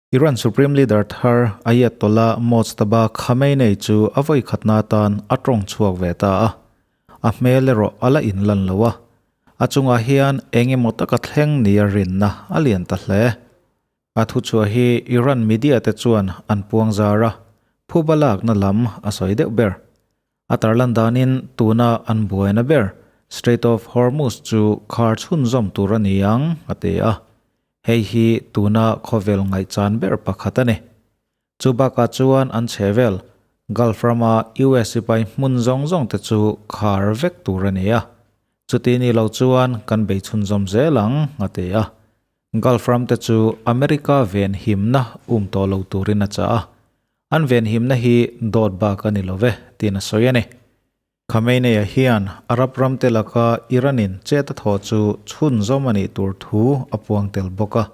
Iran Supreme Leader thar Ayatollah Mojtaba Khamenei chu a vawi khatna atan a tawng chhuak ve ta a, a hmel erawh a la inlan lo a, a chungah hian eng emaw taka thleng nia rinna a lian ta hle. A thuchhuah hi Iran media te chuan an puang zar a, phuba lakna lam a sawi deuh ber. A tarlan danin tuna an buaina ber Strait of Hormuz chu khar chhunzawm tur a ni ang, a ti a. Hei hi tuna khawvel ngaihchan ber pakhat a ni. Chu bakah chuan an chhe vel, Gulf rama US sipai hmun zawng zawng te chu khar vek tur a ni a. Chuti ni lo chuan kan bei chhunzawm zel ang, a ti a. Gulf ram te chu America ven himna um tawh lo turin a chah a. An venhimna hi dawt bak a ni lo ve, tiin a sawi a ni. Khamenei-a hian Arab ramte laka Iran-in chet a thawh chu chhunzawm a nih tur thu a puang tel bawk a.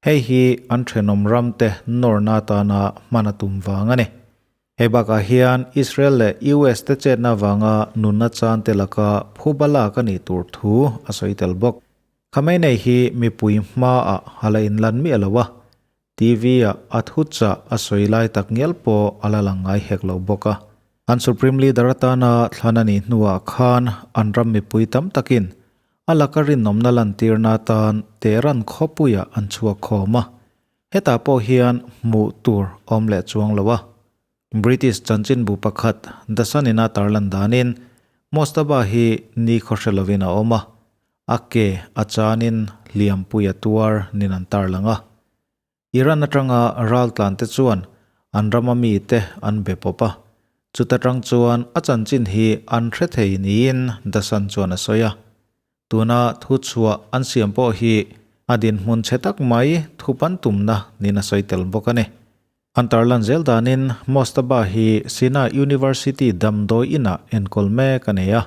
Hei hi an thenawm ramte nawrna atana hman a tum vang a ni. Hei bakah hian Israel leh US te chetna avanga nunna chante laka phuba lak a nih tur thu a sawi tel bawk. Khamenei hi mipui hmaah a la inlan miah lo a, TV-ah a thuchah a sawi lai tak ngial pawh a la lang ngai hek lo bawk a. An Supreme Leader atana thlan a nih hnuah khan an ram mipui tam takin a laka rinawmna lantirna atan Tehran khawpuiah an chhuak khawm a, hetah pawh hian hmuh tur awm leh chuang lo a. British chanchinbu pakhat The Sun-in a tarlan danin Mojtaba hi ni khawhre lovin a awm a, A ke a chanin hliampui a tuar nin an tarlang a. Iran atanga raltlan te chuan an rama mite an be pawp a, chuta tang chuan a chanchin hi an hre thei niin The Sun chuan a sawi a. Tuna thuchhuah an siam pawh hi a dinhmun chhe tak mai thupan tumna nin a sawi tel bawk a ni. An tarlan zel danin Mojtaba hi Sina University damdawi inah enkawl mek a nei a.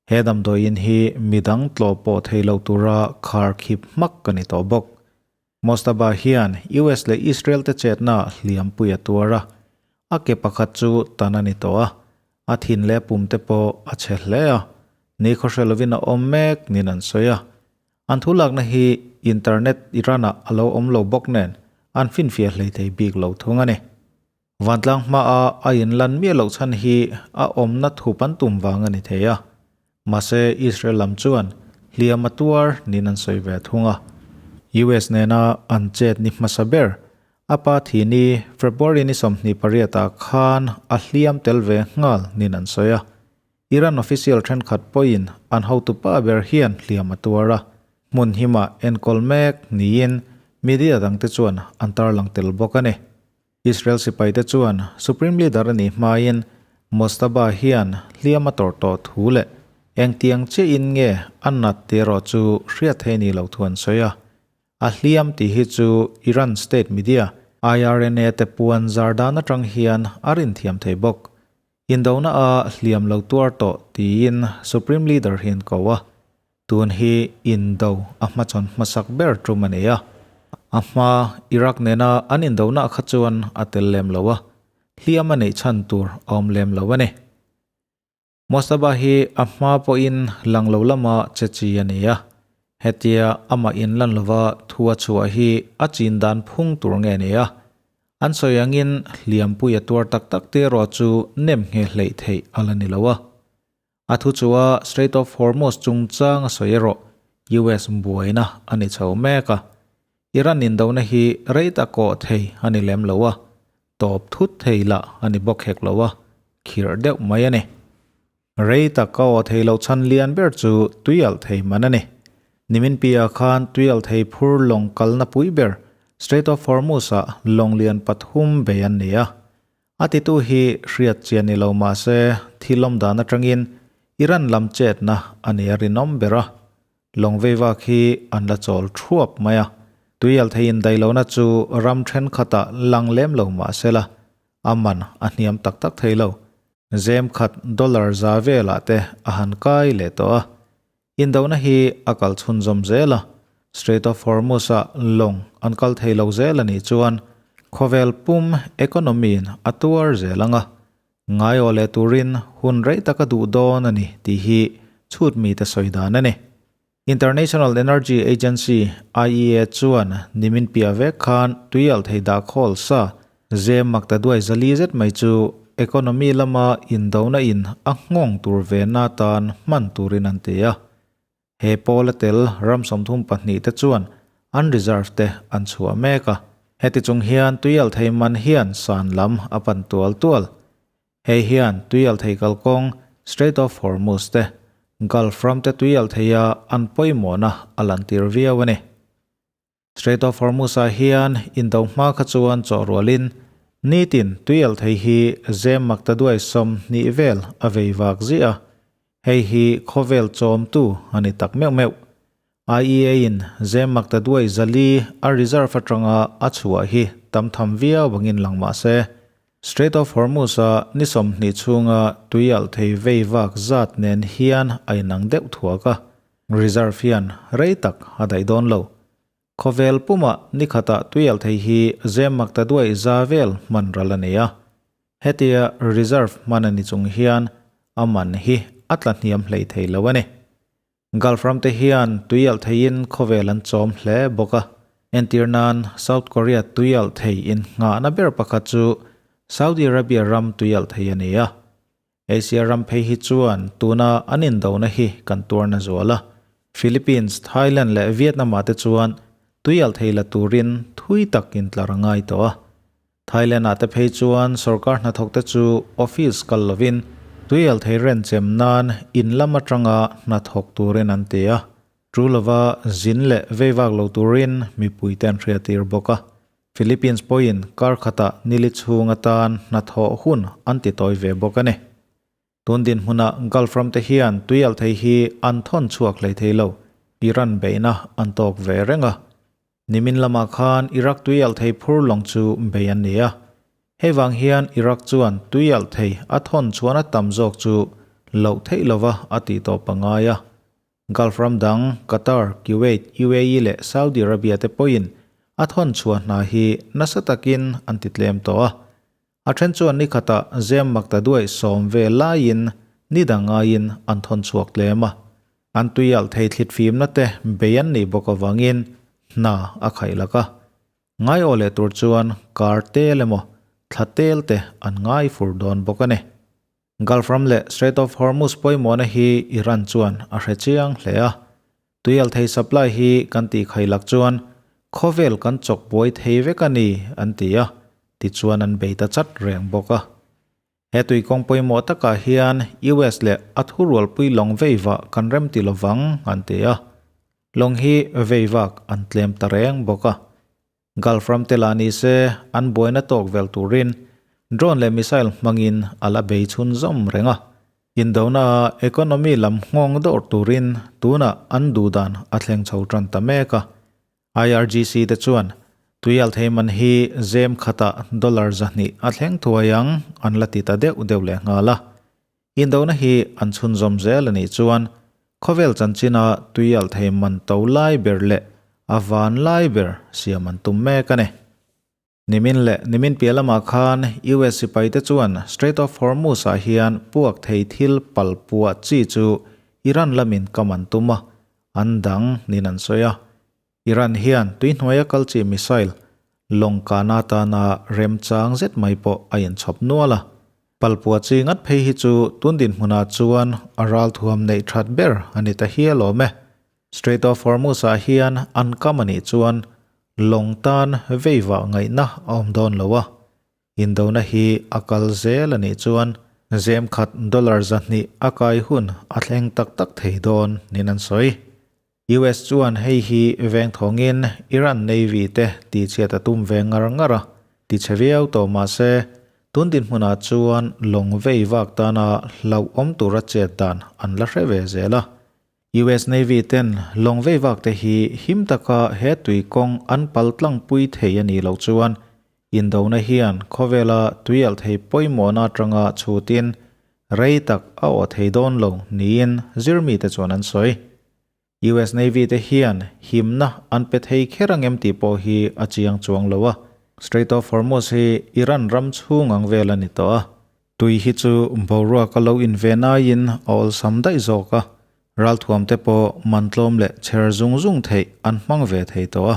He damdawiin hi midang tlawh pawh thei lo tura khar khip hmak a ni tawh bawk. Mojtaba hian US leh Israel te chetna hliampui a tuar a, a ke pakhat chu tan a ni tawh a, a thin leh a pum te pawh a chhe hle a, ni khawhre lovin a awm mek niin an sawi a. An thu lakna hi internet Iran-ah a lo awm lo bawk nen an finfiah hleithei bik lo thung a ni. Vantlang hmaa a inlan miah loh chhan hi a awmna thup an tum vang a ni thei a. Mahse, Israel lam chuan hliam a tuar niin an sawi ve thung a. US nena an chet ni hmasa ber, a pa thi ni February ni 28 ah khan a hliam tel ve nghal niin an sawi a. Iran official thenkhat pawhin an hotupa ber hian hliam a tuar a, hmun hima enkawl mek niin media dangte chuan an tarlang tel bawk a ni. Israel sipaite chuan Supreme Leader a nih hmain Mojtaba hian hliam a tawrh tawh thu leh engtiang chiahin nge a nat tih erawh chu hriat thei ni lo thu an sawi a. A hliam tih hi chu Iran state media IRNA te puan zar dan atang hian a rinthiam thei bawk. Indona a hliam lo tuar tawh tiin Supreme Leader hi an ko a. Tun hi indo a hmachhawn hmasak ber tum a ni a. A hma Iraq nena an indona kha chuan a tel lem lo a, hliam a neih chhan tur a awm lem lo a ni. Mojtaba hi a hma pawhin lang lo lama che chi a ni a, hetia amah inlan lova thu a chhuah hi a chin dan phung tur nge ni a. An sawi angin hliampui a tuar tak tak te erawh chu nem nghe hleih theih a la ni lo a. A thu chu a Strait of Hormuz chungchang a sawi erawh US buaina a ni chho mek a. Iran indona hi rei tak kawh thei a ni lem lo a, tawp thut thei lah a ni bawk hek lo a, khirh deuh mai a ni. Rei tak ka aw thei loh chhan lian ber chu tuialh thei man a ni. Nimin piah khan tuialh thei phur lawng kalna pui ber Strait of Hormuz-ah lawng lian pathum bei an ni a. A titu hi hriat chian ni lo mah se thil awm dan atangin Iran lam chetna a ni a rinawm ber a. Lawng veivak hi an la chawl thuap mai a, tuial theiin dailohna chu ram thenkhatah lang lem lo mah se la, a man a hniam tak tak thei lo. Zem khat dollar za velah te a han kai leh tawh a. Indona hi a kal chhunzawm zel a, Strait of Hormuz-ah lawng an kal thei lo zel a nih chuan khawvel pum economy-in a tuar zel ang a, ngaiawh leh turin hun rei tak a duh dawn a ni tih hi chhut mite sawi dan a ni. International Energy Agency, IEA, chuan nimin piah vek khan tuialhthei dah khawl sa zem maktaduai zali zet mai chu economy lama indona in a nghawng tur ve na tan hman turin an ti a. He pawl a tel ram 32 te chuan an reserve te an chhuah mek a. Heti chung hian tuialhthei man hian san lam a pan tual tual. Hei hian tuialhthei kalkawng Strait of Hormuz te, Gulf ram te tuialhtheia an pawimawhna a lantir viau a ni. Strait of Hormuz-ah hian indo hma kha chuan chawh rualin nitin tuialhthei hi zem maktaduai 20 vel a vei vak ziah a, hei hi khawvel chawmtu a ni tak meuh meuh. IEA-in zem maktaduai 400 a reserve atanga a chhuah hi tam tham viau angin lang mah se, Strait of Hormuz-a ni 20 chhunga tuialhthei vei vak zat nen hian a inang deuh thuak a, reserve hian rei tak a daih dawn lo. Khawvel pumah ni khatah tuialhthei hi zem maktaduai za vel hman ral a ni a. Hetia reserve hman a ni chung hian a man hi a tla hniam hlei thei lo a ni. Gulf ram te hian tuialhtheiin khawvel an chawm hle bawk a. Entir nan South Korea tuialhthei innghahna ber pakhat chu Saudi Arabia ram tuialhthei a ni a. Asia ram phei hi chuan tuna an indona hi kan tuarna zual a. Philippines, Thailand leh Vietnam ah te chuan tuialhthei la turin thui tak intlar a ngai tawh a. Thailand ah te phei chuan sorkar hnathawk te chu office kal lovin tuialhthei renchem nan in lam atanga hnathawk turin an ti a. Chu lova zin leh veivak lo turin mipui te an hriattir bawk a. Philippines pawhin kar khatah nili chhung atan hnathawh hun an ti tawi ve bawk a ni. Tun dinhmunah Gulf ram te hian tuialhthei hi an thawn chhuak hlei thei lo, Iran beihna an tawk ve reng a. Nimin lamah khan Iraq tuialhthei phur lawng chu bei an ni a. Hei vang hian Iraq chuan tuialhthei a thawn chhuahna tam zawk chu loh theih lova a tih tawp a ngai a. Gulf ram dang Qatar, Kuwait, UAE leh Saudi Arabia te pawhin a thawn chhuah hna hi nasa takin an ti tlem tawh a. A then chuan ni khatah zem maktaduai 10 vel laiin ni dang ngaiin an thawn chhuak tlem a. An tuialh thei thlit fimna te bei an nih bawk avangin hna a khaih lak a. Ngai aw leh tur chuan kar tel emaw thla tel te an ngai fur dawn bawk a ni. Gulf ram leh Strait of Hormuz pawimawhna hi Iran chuan a hre chiang hle a. Tuialh thei supply hi kan tih khaih lak chuan khawvel kan chawk buai thei vek a ni an ti a, tichuan an bei ta chat reng bawk a. He tuikawng pawimawh takah hian US leh a thurualpui lawng veivah kan rem ti lovang an ti a. Lawng hi veivak an tlem ta reng bawk a. Gulf ram te lah ni se an buaina tawk vel turin drone leh missile hmangin a la bei chhun zawm reng a. Indona economy lam nghawng dawr turin tunah an duhdan a thleng chho tan ta mek a. IRGC te chuan tuialhthei man hi zem khatah dollar 200 a thleng thuai ang an la ti ta deuh deuh leh nghal a. Indona hi an chhunzawm zel a nih chuan khawvel chanchina tuialhthei man to lai ber leh a van lai ber siam an tum mek a ni. Nimin leh nimin piah lamah khan US sipai te chuan Strait of Hormuz ah hian puak thei thil pal puah chi chu Iran lamin kam an tum a, an dang nin an sawi a. Iran hian tuihnuaia kal chi missile lawng kana tana remchang zet mai pawh a inchhawp nual a. Palpua chi ngat phei hi chu tun dinhmunah chuan a ral thuam neih that ber a ni ta hial awm e. Strait of Hormuz ah hian an kam a nih chuan lawng tan veivah ngaihna a awm dawn lo a. Indona hi a kal zel a nih chuan zem khat dollar 200 a kai hun a thleng tak tak thei dawn nin an sawi. US chuan hei hi veng thawngin Iran Navy te ti chhiat a tum ve ngar ngar a, ti chhe viau tawh mah se tun dinhmunah chuan lawng vei vak tana hlauhawm tura chet dan an la hre ve zel a. US Navy ten lawng vei vak te hi him taka he tui kawng an pal tlang pui thei a nih loh chuan indona hian khawvela tuialh thei pawimawhna atanga chhutin rei tak a aw thei dawn lo niin zirmi te chuan an sawi. US Navy te hian himna an pe thei kher ang em tih pawh hi a chiang chuang lo a. Strait of Hormuz hi Iran ram chhung ang vel a ni tawh a. Tui hi chu boruak a lo inven aiin a awlsam daih zawk a. Ralthuam te pawh man tlawm leh chher zung zung theih an hmang ve thei tawh a.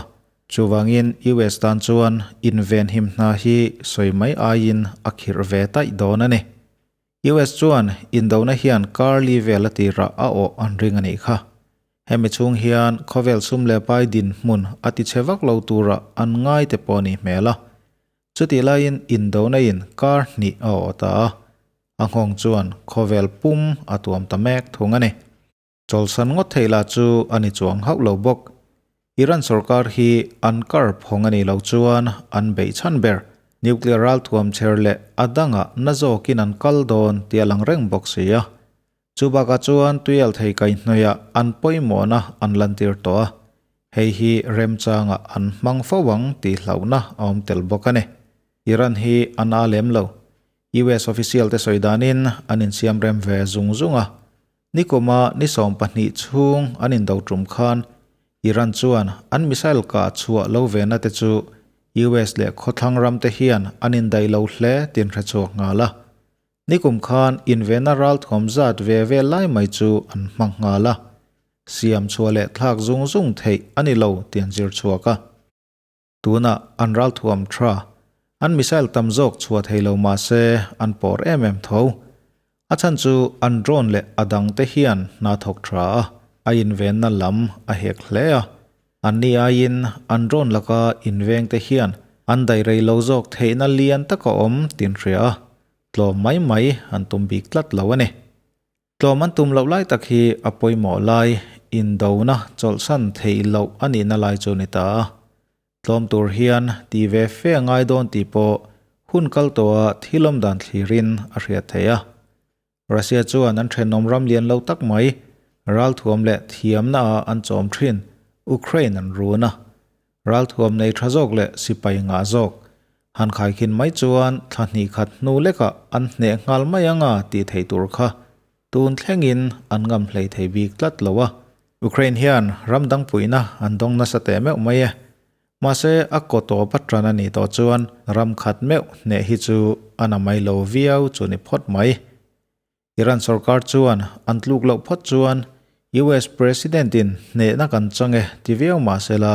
Chuvangin US tan chuan invenhim hna hi sawi mai aiin a khirh ve taih dawn a ni. US chuan indona hian kar li vel a tirah a awh an ring a nih kha. Hemi chhung hian khawvel sum leh pai dinhmun a ti chhe vak lo turah an ngai te pawh a nih hmel a. Chutih laiin indona in kar hnih a awh ta a, a nghawng chuan khawvel pum a tuam ta mek thung a ni. Chawlhsan ngawt theih lah chu a ni chuang hauh lo bawk. Iran sorkar hi an kar phawng a nih loh chuan an beih chhan ber. Nuclear ralthuam chher leh a dangah na zawkin an kal dawn tih a lang reng bawk si a. Chu bakah chuan tuial thei kaihhnawihah an pawimawhna an lantir tawh a, hei hi remchangah an hmang fo ang tih hlauhna a awm tel bawk a ni. Iran hi a na lem lo. US official te sawi danin an insiam rem ve zung zung a. Nikuma ni 12 chhung an indo tum khan Iran chuan an missile kah chhuah lo vena te chu US leh khawthlang ram te hian an indaih lo hle tin hre chhuak nghal a. Nikum khan invena ralthuam zat ve ve lai mai chu an hmang nghal a, siam chhuah leh thlak zung zung theih a ni lo tih an zir chhuak a. Tunah an ralthuam tha, an missile tam zawk chhuah thei lo mah se an pawr em em tho. A chhan chu an drone leh a dang te hian hna thawk tha a, a invenna lam a hek hle a. Anni aiin an drone laka inveng te hian an daih rei lo zawk theihna lian tak a awm tin hria a. Tlawm mai mai an tum bik tlat lo a ni. Tlawm an tum loh lai tak hi a pawimawh lai, indona chawlhsan theih loh a nihna lai chu ni ta a. Tlawm tur hian ti ve fe a ngai dawn tih pawh hun kal tawha thil awm dan thlirin a hriat theih a. Russia chuan an thenawm ram lian lo tak mai, ralthuam leh thiamna ah an chawm thin, Ukraine an run a. Ralthuam nei tha zawk leh sipai ngah zawk. Han khaikhin mai chuan thla hnih khat hnu lekah an hneh nghal mai anga tih theih tur kha tun thlengin an ngam hlei thei bik tlat lo a. Ukraine hian ram dang puihna an dawng nasa teh meuh mai e. Mahse a kaw tawp a tan a nih tawh chuan ram khat meuh hneh hi chu a na mai lo viau chu ni phawt mai. Iran sorkar chuan an tluk loh phawt chuan US President in hnehna kan chang e ti viau mahsela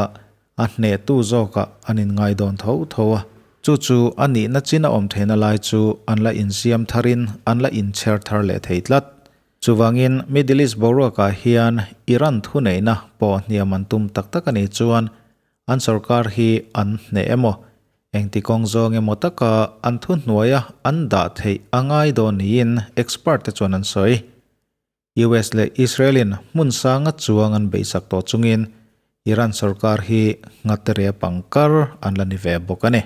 a hnehtu zawkah an inngai dawn tho tho a. Chu chu a nihna chin a awm theihna lai chu an la insiam tharin an la inchher thar leh thei tlat. Chuvangin Middle East boruakah hian Iran thuneihna pawh hniam an tum tak tak a nih chuan an sorkar hi an hneh emaw Engti kawng zawng emaw taka an thuhnuaia an dah theih a ngai dawn niin expert te chuan an sawi. US leh Israel in hmun sanga chuang an beihsak tawh chungin Iran sorkar hi nghatere pangkar an la ni ve bawk a ni.